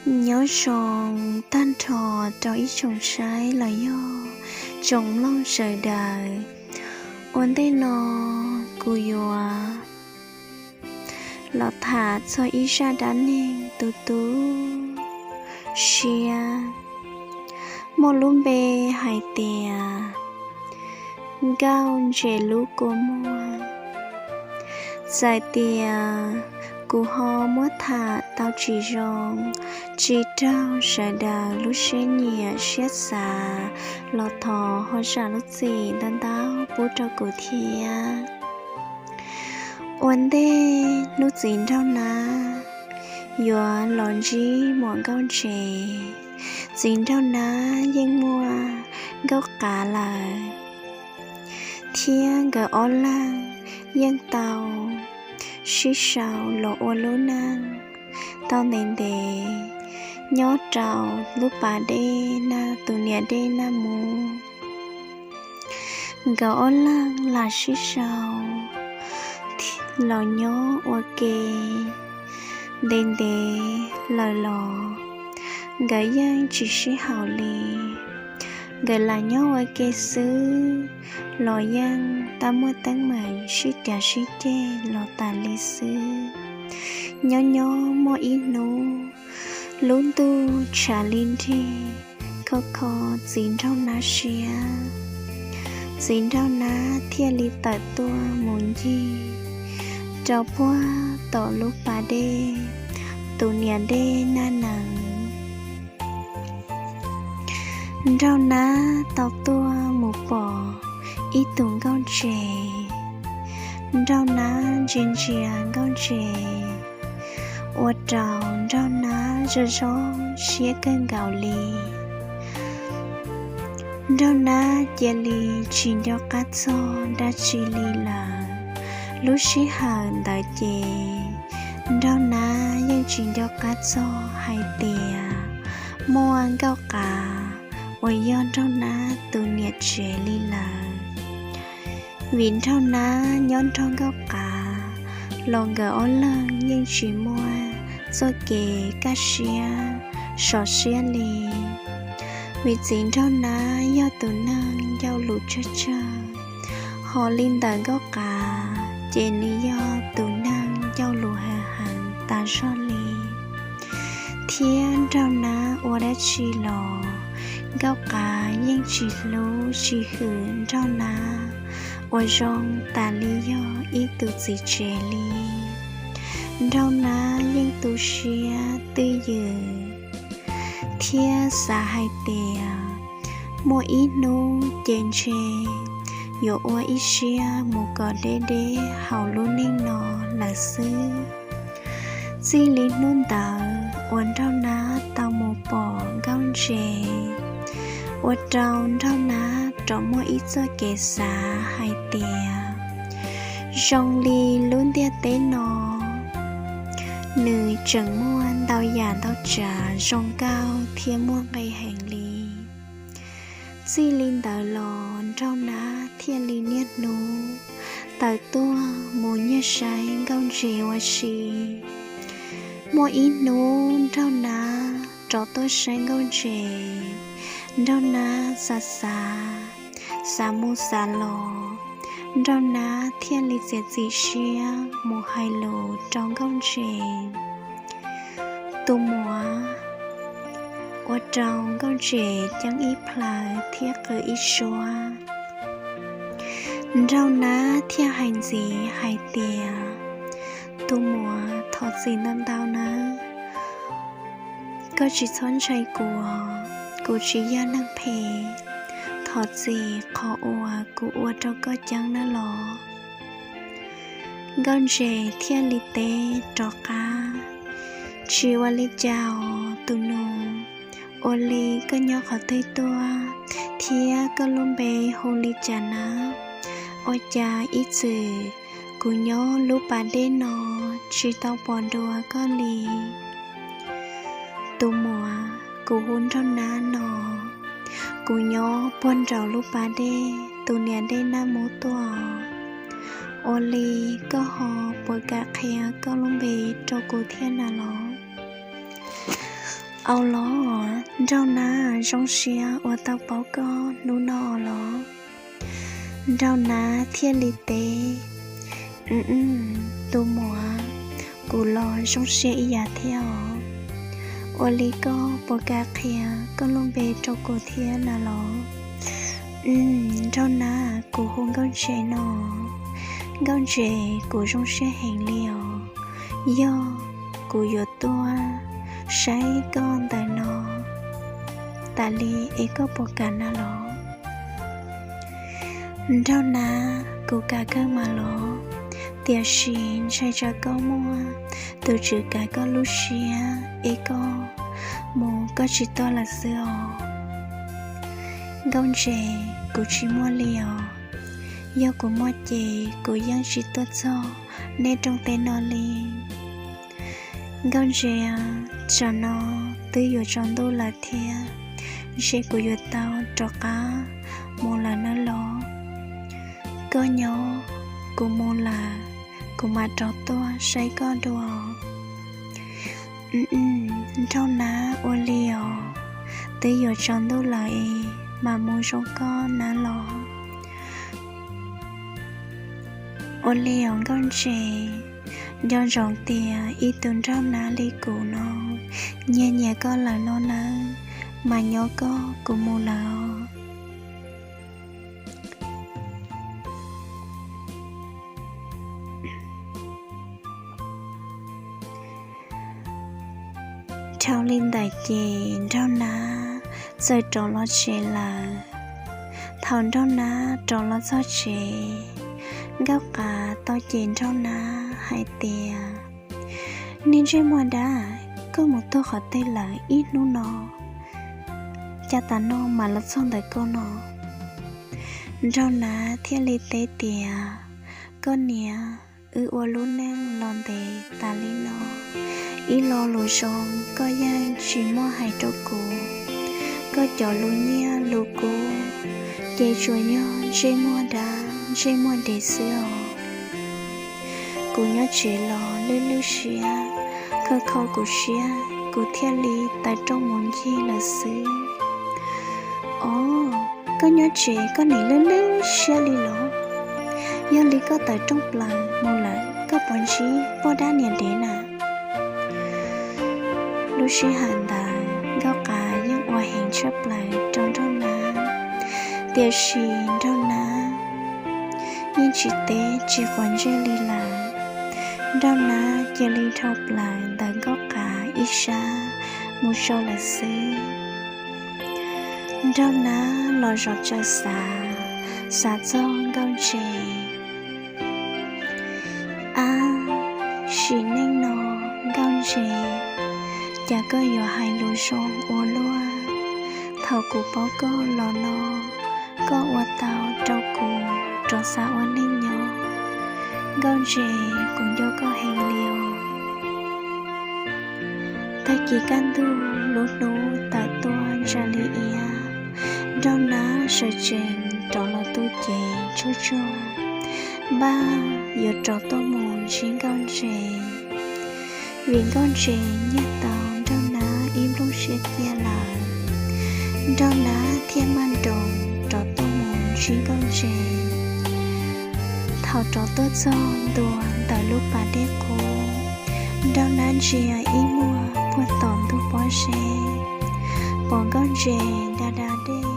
Nyob zoo tag nrho rau ib tsoom saib los yog tsoom mloog sawv daws. Ua ntej no kuv yuav los tham txog ib zaj dab neeg tu tu siab, muaj lub npe hais tias Nkauj Ntses Lub Kua Muag. Txawm tias kuv ho muab tham tau tsis zoo, tsis raug sawv daws lub siab nyiam siab xav los thov ho zam lub txim ntau ntau pub rau kuv thiab. Ua ntej hnub txiv nraug nab yuav los ntsib muam Nkauj Ntses, txiv nraug nab yeej muaj nkauj qav lawm, thiab nkawd ob leeg yeej tau sib sau los ua lub neej tau ntev ntev nyob rau lub pas dej naj tus niam dej naj mus. Nkawd ob leeg lam sib sau los nyob ua ke ntev ntev lawm los nkawd yeej tsis sib haum li. Nkawd lam nyob ua ke xwb los yeej tab muaj teeb meem sib cav sib ceg los tas li xwb. Nyob nyob muaj ib hnub, lub ntuj tshav li nrig, kho kho txiv nraug nab siab. Txiv nraug nab thiaj li tawm tuaj mus ncig rau puag tom lub pas dej tus niam dej naj nees. Nraug nab tau tuaj mus pom ib tug nkauj ntses. Nraug nab ntsia ntsia nkauj ntses, ua rau nraug nab zoo zoo siab kawg nkaus li. Nraug nab cia li tsis nco qab txog dab tsi li lawm. Lub sij hawm ntawd ces nraug nab yeej tsis nco qab txog hais tias muaj nkauj qav uas yog nraug nab tus niam tsev li lawm. Vim nraug nab nyob nrog nkauj qav los nkawd ob leeg yeej tsis muaj txoj kev kaj siab sov siab li. Vim txiv nraug nab yog tus neeg ncauj lus tsawg tsawg, ho li ntawm nkauj qav ces nws yog tus neeg ncauj lus heev heev tas zog li. Thiab nraug nab ua dab tsi los nkauj qav yeej tsis hlub tsis hwm nraug nab uas zoo tas li yog ib tus txiv tsev li. Nraug nab yeej tu siab twj ywm thiab xav hais tias muaj ib hnub ces ntshe yuav ua ib siab mus kom deb deb hauv lub neej no lawm xwb. Txij li hnub ntawd uas nraug nab tau mus pom nkauj ntses, ua rau nraug nab rov muaj ib txoj kev xav hais tias zoo li lub ntiaj teb no nws tseem muaj ntau yam ntau tsav zoo nkauj thiab muaj nqis heev li. Txij li ntawd los nraug nab thiaj li niaj hnub tawm tuaj mus nyiag saib nkauj ntses ua si. Muaj ib hnub nraug nab rov tuaj saib nkauj ntses, nraug nab xav xav, xav mus xav los, nraug nab thiaj li txiav txim siab mus hais lus rau nkauj ntses. Tus muam, ua rau nkauj ntses ceeb ib plhaw thiab qw ib suab. Nraug nab thiaj hais ntxiv hais tias, tus muam, thov txim ntau ntau nawb. Koj tsis txhob ntshai kuv, kuv tsis yog neeg phem. Thov txim qhov uas kuv ua rau koj ceeb nawb los. Nkauj ntses thiaj li teb rov qab, tsis ua li cas os tus nus. Ua li koj nyob qhov twg tuaj thiab koj lub npe hu li cas nawb? Ua cas ib txwm kuv nyob lub pas dej no tsis tau pom dua koj li? Tus muam, kuv hu nraug nab no, kuv nyob puag nraum lub pas dej tus niam dej naj mub tuaj. Ua li koj ho puas kam qhia koj lub npe rau kuv thiab na los? Au los, Nraug Nab, zoo siab uas tau paub koj hnub no los. Nraug Nab thiaj li teb, Tus muam, kuv los zoo siab ib yam thiab os. Ua li koj puas kam qhia koj lub npe rau kuv thiab na los? Nraug Nab, kuv hu Nkauj Ntse no. Nkauj Ntse, kuv zoo siab heev li os. Yog kuv yuav tuaj saib koj ntawm no tas li es koj puas kam na los? Nraug Nab, kuv kam kawg mas los, tiam sis ntshai tsam koj muaj tus tswv kav koj lub siab es koj mus koj tsis tuaj lawm xwb os. Nkauj Ntse, kuv tsis muaj li os. Yog kuv muaj ces kuv yeej tsis tuaj txog nej rooj teb no li. Nkauj Ntse, tam no twb yuav tsaus ntuj lawm thiab, ntshe kuv yuav tau rov qab mus lawm nawb los. Koj nyob, kuv mus lawm, kuv mam rov tuaj saib koj dua. Nraug Nab, ua li os, twb yuav tsaus ntuj lawm es mam mus zoo koj nawb los. Ua li os Nkauj Ntse, nco ntsoov tias ib tug Nraug Nab li kuv no nyias nyias koj lawm no nawb, mas nyob koj, kuv mus lawm os. Dhau li ntawd ces Nraug Nab txawm rov los tsev lawm. Thaum Nraug Nab rov los txog tsev, Nkauj Qav tau cem Nraug Nab hais tias, Niag ntsej muag dab, koj mus tuag qhov twg lawm ib hnub no, cas tas no mam los txog ntawm koj no? Nraug Nab thiaj li teb tias, Koj niam, wb ua lub neej los ntev tas li no, ib lo lus zoo koj yeej tsis muaj hais rau kuv. Koj cov lus nyiaj lus kub ces tsuas yog ntsej muag dab ntsej muag dev xwb os. Kuv nyob tsev los lwj lwj siab, kho kho kuv siab, kuv thiaj li tawm rooj mus ncig lawm xwb. Os, koj nyob tsev koj nim lwj lwj siab li los? Yog li koj tawm rooj plaws mus lawm koj puas ntsib poj dab niag dev na? Lub sij hawm ntawd Nkauj Qav yeej ua heev tshaj plaws rau Nraug Nab, tiam sis Nraug Nab yeej tsis teb tsis quav ntsej li lawm. Nraug Nab cia li dhau plaws ntawm Nkauj Qav ib sab mus tso lawm xwb. Nraug Nab los zov tsawv xav, xav txog Nkauj Ntse. Ab, sim neej no Nkauj Ntse, cas koj yuav hais lus zoo ua luaj. Thaum kuv paub koj los no, koj ua tau rau kuv rov xav ua neej nyob. Nkauj Ntse, kuv nco koj heev li os. Tag kis kaj ntug lub hnub tawm tuaj ntsa li iab, Nraug Nab sawv tsees rov los tu cev tsuag tsuag, npaj yuav rov tuaj mus ntsib Nkauj Ntse. Vim Nkauj Ntse nyiag tau Nraug Nab ib nplooj siab cia lawm, Nraug Nab thiaj maj nroos rov tuaj mus ntsib Nkauj Ntse. Thaum rov tuaj txog ntua ntawm lub pas dej qub, Nraug Nab ntsia ib muag puag tom ntug pob zeb, pom Nkauj Ntse da da dej